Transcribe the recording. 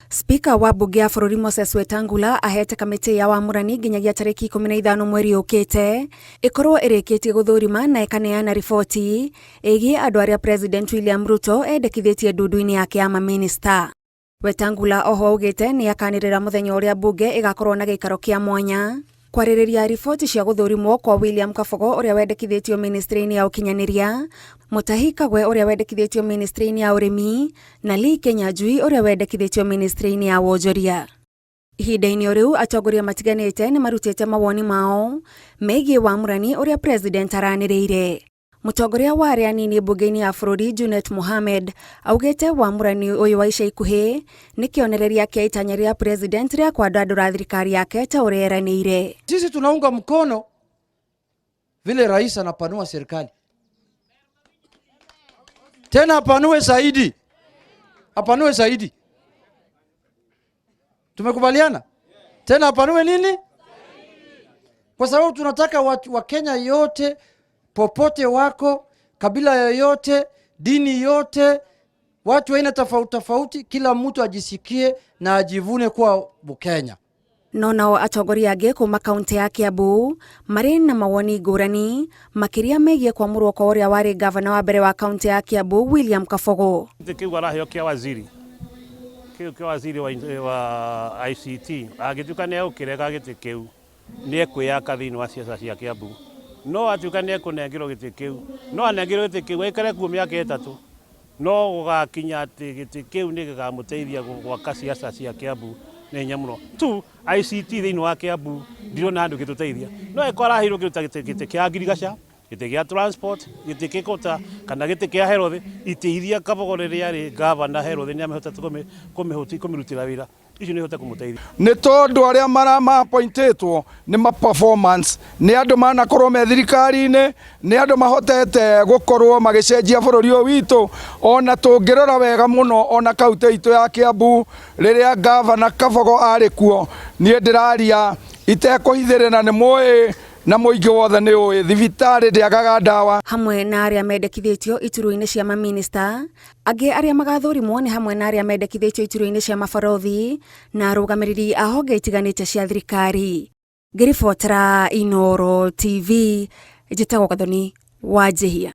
Spika wa mbunge ya bũrũri Moses Wetangula ahete kamĩtĩ ya wamũrani nginyagia tarĩki 15 mweri ũkĩte ĩkorwo ĩrĩkĩtie gũthũrima na ĩkaneana riboti ĩgiĩ andũ arĩa President William Ruto endekithĩtie ndundu-inĩ yake ya mamĩnĩsta. Wetangula oho augĩte nĩ akanĩrĩra mũthenya ũrĩa mbunge ĩgakorwo na gĩikaro kĩa mwanya kwarĩrĩria riboti cia gũthũrimwo kwa William Kabogo ũrĩa wendekithĩtio ministry-inĩ ya ũkinyanĩria, Mutahi Kagwe ũrĩa wendekithĩtio ministry-inĩ ya ũrĩmi na Lee Kinyanjui ũrĩa wendekithĩtio ministry-inĩ ya wonjoria. Ihinda-inĩ o rĩu atongoria matiganĩte nĩ marutĩte mawoni mao megiĩ wamũrani ũrĩa president aranĩrĩire. Mũtongoria wa arĩa anini mbunge-inĩ ya bũrũri Junet Mohamed augĩte wamũrani ũyũ wa ica ikuhĩ nĩ kĩonereria kĩa itanya rĩa president rĩa kwandandũra thirikari yake ta ũrĩa eranĩire. Sisi tunaunga mkono vile rais anapanua serikali, tena apanue zaidi, apanue zaidi. Tumekubaliana tena apanue nini? Kwa sababu tunataka watu wa Kenya yote popote wako, kabila yoyote, dini yote, watu aina tofauti tofauti, kila mtu ajisikie na ajivune kuwa Mkenya. No nao atongoria angĩ kuma kaunti ya Kiambu marĩ na mawoni ngũrani makĩria megiĩ kwamũrwo kwa ũrĩa warĩ gavana wa mbere wa kaunti ya Kiambu William Kabogo. Gĩtĩ kĩu araheo kĩa waziri kĩu kĩa waziri wa, wa ICT angĩtuĩka nĩ egũkĩrega gĩtĩ kĩu nĩ ekwĩyaka thĩinĩ wa ciaca cia Kiambu no atuĩka nĩ ekũnengerwo gĩtĩ kĩu no anengerwo gĩtĩ kĩu aikare kuo mĩaka 3 no gũgakinya atĩ gĩtĩ kĩu nĩ gĩkamũteithia gwaka ciaca cia Kiambu nĩ hinya mũno tu ICT thĩinĩ wa Kiambu ndirona handũ gĩtũteithia no ĩko araheirwo kĩndũ ta gĩtĩ kĩa ngirigaca, gĩtĩ gĩa transport, gĩtĩ kĩkũta kana gĩtĩ kĩa health, itĩ iria Kabogo rĩrĩa arĩ gavana health nĩ amĩhotete kũmĩrutĩra wĩra, icio nĩ ihote kũmũteithia. Nĩ tondũ arĩa maramaappointĩtwo nĩ ma performance, nĩ andũ manakorwo me thirikari-inĩ, nĩ andũ mahotete gũkorwo magĩcenjia bũrũri ũyũ witũ. Ona tũngĩrora wega mũno ona kaunti itũ ya Kiambu rĩrĩa gavana Kabogo arĩ kuo, niĩ ndĩraria itekũhithĩrĩra, nĩ mũĩ na mũingĩ wothe nĩ ũĩ thibitarĩ ndĩagaga ndawa. Hamwe na arĩa mendekithĩtio iturwa-inĩ cia mamĩnĩsta, angĩ arĩa magathũrimwo nĩ hamwe na arĩa mendekithĩtio iturwa-inĩ cia mabarothi na arũgamĩrĩri a honge itiganĩte cia thirikari. Ngĩribotera Inooro TV, njĩtagwo Gathoni Wanjihia.